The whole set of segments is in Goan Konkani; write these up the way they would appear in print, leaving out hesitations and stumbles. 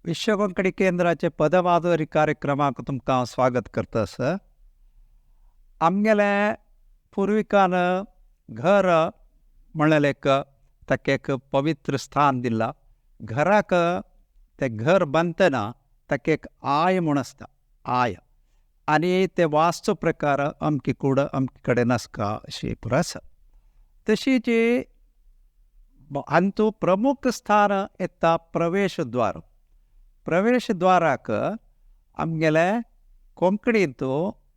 विश्व कोंकणी केंद्राचे पदमाधुरी कार्यक्रमाक तुमकां हांव स्वागत करता आसा. आमगेलें पुर्विकान घर म्हणलें एक ताका एक पवित्र स्थान दिलां. घराक तें घर बांदतना ताका एक I म्हूण आसता, I, आनी ते वास्तू प्रकार अमकी कूड अमके कडेन आसता अशी पुरो आसा. तशीच हातूंत प्रमुख स्थान येता प्रवेशद्वार. प्रवेशद्वाराक आमगेले कोंकणींत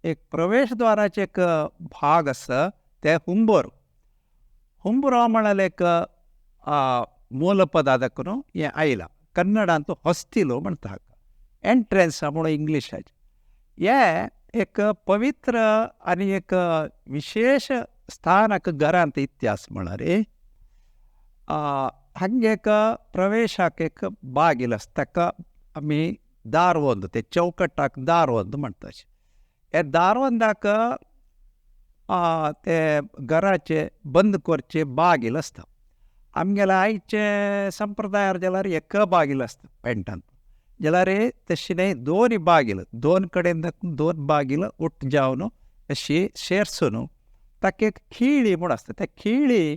एक प्रवेशद्वाराचें एक भाग आसा तें हुंबोर. हुंबरो म्हळ्यार एक मूलपदा दाखोवन हें आयलां. कन्नडांत होस्तिलो म्हणटा, एंट्रन्स म्हणून इंग्लिशाचें. हें एक पवित्र आनी एक विशेश स्थानाक घरांत इतिहास म्हळ्यार हांगा एक प्रवेशाक एक बागील आसा, ताका आमी दारवंद, ते चौकटाक दारवंद म्हणटा. हे दारवंदाक ते घराचे बंद करचे बागील आसता. आमगेले आयचे संप्रदायार जाल्यार एक बागील आसता पेंटान, जाल्यार तशें न्हय, दोन बागील, दोन कडेन दोन बागील उठ जावन अशी शेरसून ताका एक खिळी म्हूण आसता. त्या खिळी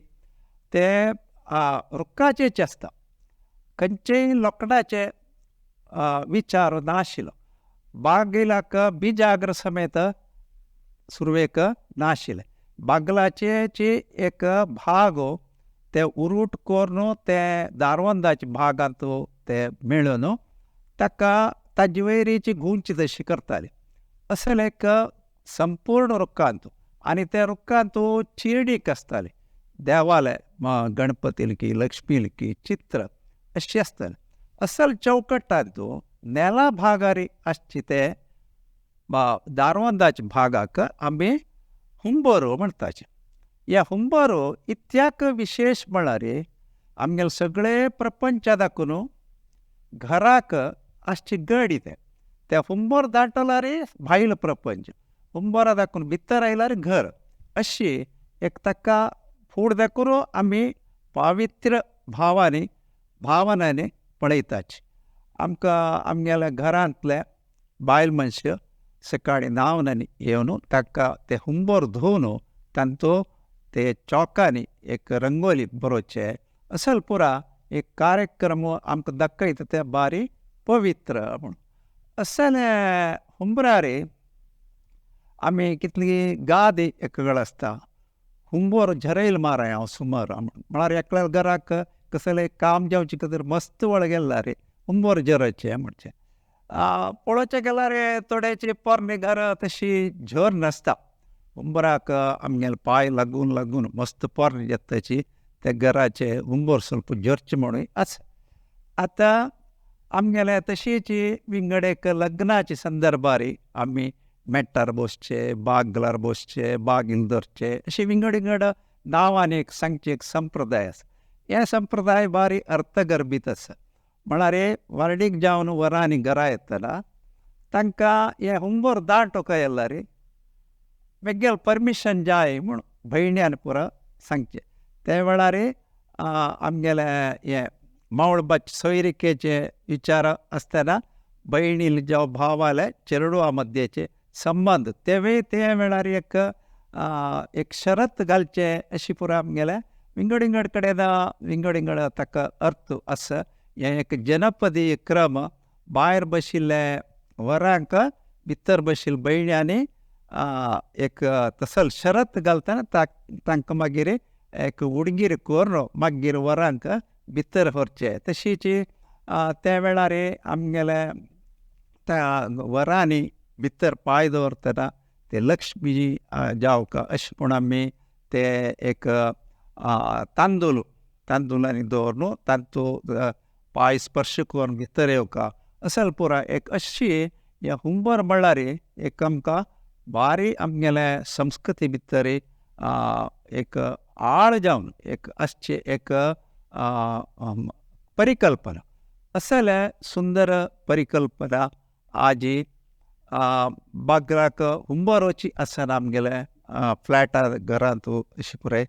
ते रुखाचेच आसता, खंयचेय लोकडाचे विचार नाशिल्लो. बागिलाक बिजाग्र समेत सुरवेक नाशिल्लें. बागलाचे एक भाग ते उरूट करून ते दारवंदाच्या भागांत ते मेळून ताका ताजे वयरीची गुंची तशी करताली. असले एक संपूर्ण रुखांत, आनी त्या रुखांत चिरडीक आसताली, देवाले गणपतीलकी लक्ष्मीलकी चित्र अशें आसतालें. असल चौकटांत नेला भागारी आसचे ते दारवंदाच्या भागाक आमी हुंबरो म्हणटाचे. ह्या हुंबरो इत्याक विशेश म्हळ्यार आमगेले सगळे प्रपंच दाखोवन घराक आसची गडी तें त्या हुंबर दाटल्यार भायल प्रपंच, हुंबरा दाखोवन भितर आयल्यार घर, अशी एक ताका फूड दाखोवन आमी पावित्र्य भावांनी भावनांनी पळयताची. आमकां आमगेल्या घरांतले बायल मनशां सकाळीं न्हांवन आनी येवन ताका ते हुंबर धुवन तांचो ते चौकांनी एक रंगोली बरोवचे असल पुरा एक कार्यक्रम आमकां दाखयता ते बारी पवित्र म्हूण. असले हुंबरार आमी कितली गादी एकवेळ आसता, हुंबर झरयल माराय हांव सुमार म्हळ्यार एकल्या घराक कसलें काम जावचें खातीर मस्त वळ गेल्यार हुंबर झरोवचें म्हणचें. पळोवचें गेल्यार थोड्याची पोरणी घरां तशी झर नासता, हुंबराक आमगेले पांय लागून लागून मस्त पोरणी जाताची त्या घराचे हुंबर ಸ್ವಲ್ಪ झरचें म्हणून आसा. आतां आमगेले तशीच विंगड एक लग्नाचे संदर्भार आमी मेट्टार बसचे, बागलार बसचे, बागील धरचे, अशे विंगड विंगड नांवांनी एक सांगचे एक संप्रदाय आसा. हे संप्रदाय बारी अर्थगर्भीत आसा. म्हळ्यार व्हरडीक जावन वरांनी घरा येतना तांकां हे हुंबर दाटोवंक येयल्यार मेगेल परमिशन जाय म्हूण भयण्यान पुरो सांगचें. त्या वेळार आमगेले हे मावळबाचे सोयरिकेचे विचार आसतना भयणीले जावं भावाले चेडवा मद्येचे संबंद तेवूय त्या वेळार एक एक शरत घालचें अशी पुरो आमगेले विंगड विंगड कडेन विंगड विंगड ताका अर्थ आसा. हें एक जनपदी क्रम भायर बशिल्ले वरांक भितर बशिल्ले भयण्यांनी एक तसल शरत घालतना तांकां मागीर एक उडगीर करून मागीर वरांक भितर व्हरचें. तशीच त्या वेळार आमगेले त्या वरांनी भितर पांय दवरतना ते लक्ष्मी जावंक अशें म्हूण आमी ते एक तांदूळ तांदुळांनी दवरून तातूंत पांय स्पर्श करून भितर येवका असल पुरा एक अशी हे हुंबर म्हळ्यार एक आमकां बारी आमगेले संस्कृती भितर एक आळ जावन एक आसची एक परिकल्पना. असले सुंदर परिकल्पना आजी बागराक हुंबरोची आसना आमगेले फ्लॅटार घरांत अशें पुराय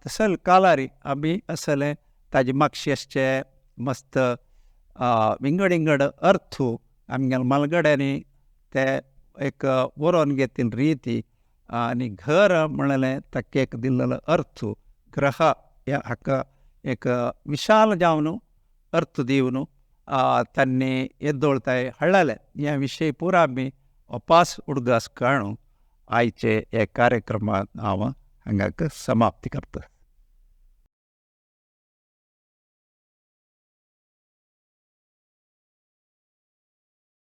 तसल कालारी आमी असले ताजे मागशे आसचे मस्त विंगड विंगड अर्थ आमगेले म्हालगड्यांनी ते एक बरोवन घेतिल्ली रिती आनी घर म्हणलें ताका एक दिल्लो अर्थ ग्रह ह्या हाका एक विशाल जावन अर्थ दिवन तांणी येदोळताय हाडलेलें. ह्या विशय पुरा आमी अपास उडगास काडून आयचे हे कार्यक्रमाक हांव हांगाक समाप्ती करता.